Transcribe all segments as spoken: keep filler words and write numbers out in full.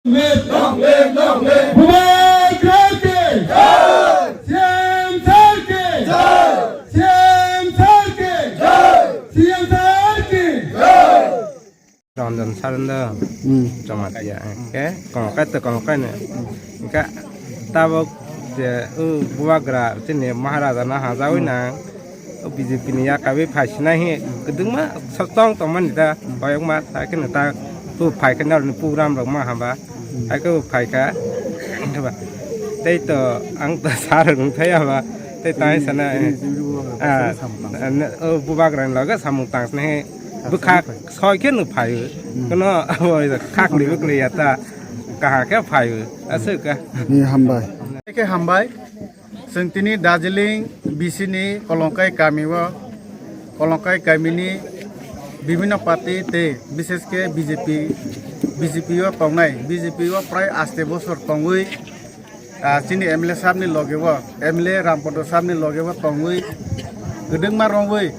Long live, long live. Bubagra ki jai. C M sir ki jai. C M sir ki jai. C M sir ki jai. Ranjan Saranda. Hmm. Jamatia. Ke kongkai to kongkai ne. Ka tabok je u Bubagra chini Maharaja na hajawi na. O B J P ni yakawi phai sinai hi kwdwngma sotong tongmani da, koyokma ta kheno ta tu phai khe norni program rok ma hamba. Hai khe bo phai kha. Tei to ang to sar rung thai haba. Tei tai sana, ah, o Bubagra ni loge samung tang sini bwkha soi khe no phai. Kono abo khak ni bwkli ya ta kaha khe phai. Aswk ka. Ni hambai. Khe hambai. Chwng tini Darjeeling B C ni Kolongkai kami o, Kolongkai kami ni bibhinno party tei bishesh khe B J P, B J P o tongnai, B J P o prai aste bosor tongwi, ah, chini M L A sahab ni loge o, M L A Rampodo sahab ni loge o tongwi, kwdwngma romwi,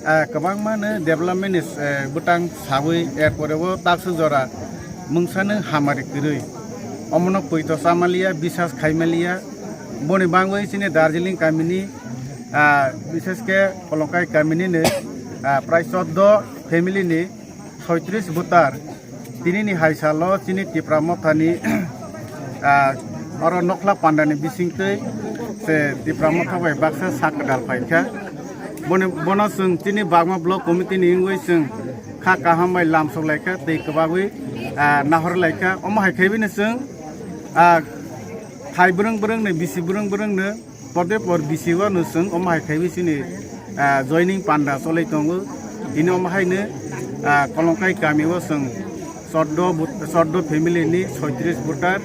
ah, kwbangma no development ni, eh, bwtang sawi, er pore o takswk jora mungsa no hamari kwrwi. Omono poito chamaliya, bisas khaimaliya. Boni bangwi chini Darjeeling kamini, ah, bishesh khe Kolongkai kamini ni, ah, prai choddo family ni soitris voter. Tini ni hai salo chini Tipra Motha ni, ah, oro Nokhla Panda ni bisingtwi se Tipra Motha bai baksa sak kwdal phaikha. Boni, bono chwng chini Bagma Block Committee ni wngwi chwng kha kaham bai lamsok laikha tei kwbagwi, ah, nahor laikha. Omo hai khaiwi no chwng, ah, thai bwrwng bwrwng ni, bisi bwrwng bwrwng no, porde por bisi o no chwng omo hai khaiwi chini, ah, joining panda cholai tongo. Tini omo hai no, ah, Kolongkai kami o chwng choddo but-, choddo family ni soitris voter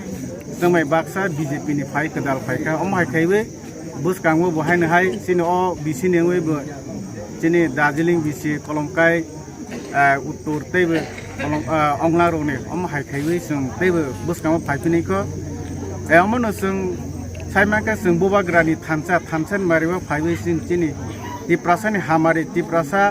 chwng bai baksa B J P ni phai kwdal phaikha. Omo hai khaiwi bwskango bo haino hai chini o bisi ni wngwi bo chini Darjeeling bisi Kolongkai, ah, uttor tei bo Kolong-, ah, Ongla rok ni omo hai khaiwi chwng tei bo bwskango phai phini kho. Eh, omo no chwng sai mankha chwng Bubagra ni thansa, thansa ni mari o phaiwi chwng chini Tiprasa ni hamari, Tiprasa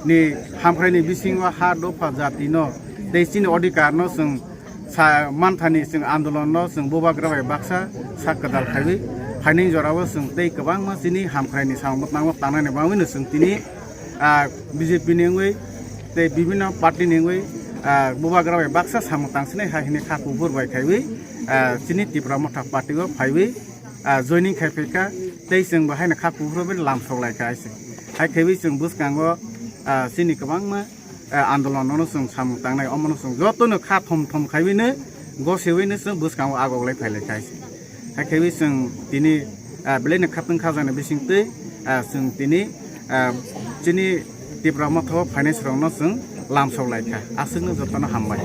ni hamkrai ni bisingo ha dopha jati no tei chini odhikar no chwng sa manthani chwng andolon no chwng Bubagra bai baksa sak kwdal khaiwi phainai jora o chwng tei kwbangma chini hamkrai ni samung bwtang o tangnani bagwi no chwng tini, ah, B J P ni wngwi tei bibhinno party ni wngwi, ah, Bubagra bai baksa samung tang sinai hai hwnwi kha kuphur bai khaiwi, ah, chini Tipra Motha party o phaiwi, ah, joining khai phaikha tei chwng bo haino kha kuphur bai lamsok laikha hai se. Hai khaiwi chwng bwskango, ah, chini kwbangma, eh, andolon no chwng samung tangnai, omo no chwng joto no kha thom thom khaiwi no gosewi no chwng bwskango agok lai phai lai kha hai se. Hai khaiwi chwng tini, eh, belai no khatwng khajaknai bising twi, eh, chwng tini, eh, chini Tipra Motha o phainai rok no chwng lamsok lai kha. Aswk no joto no hambai.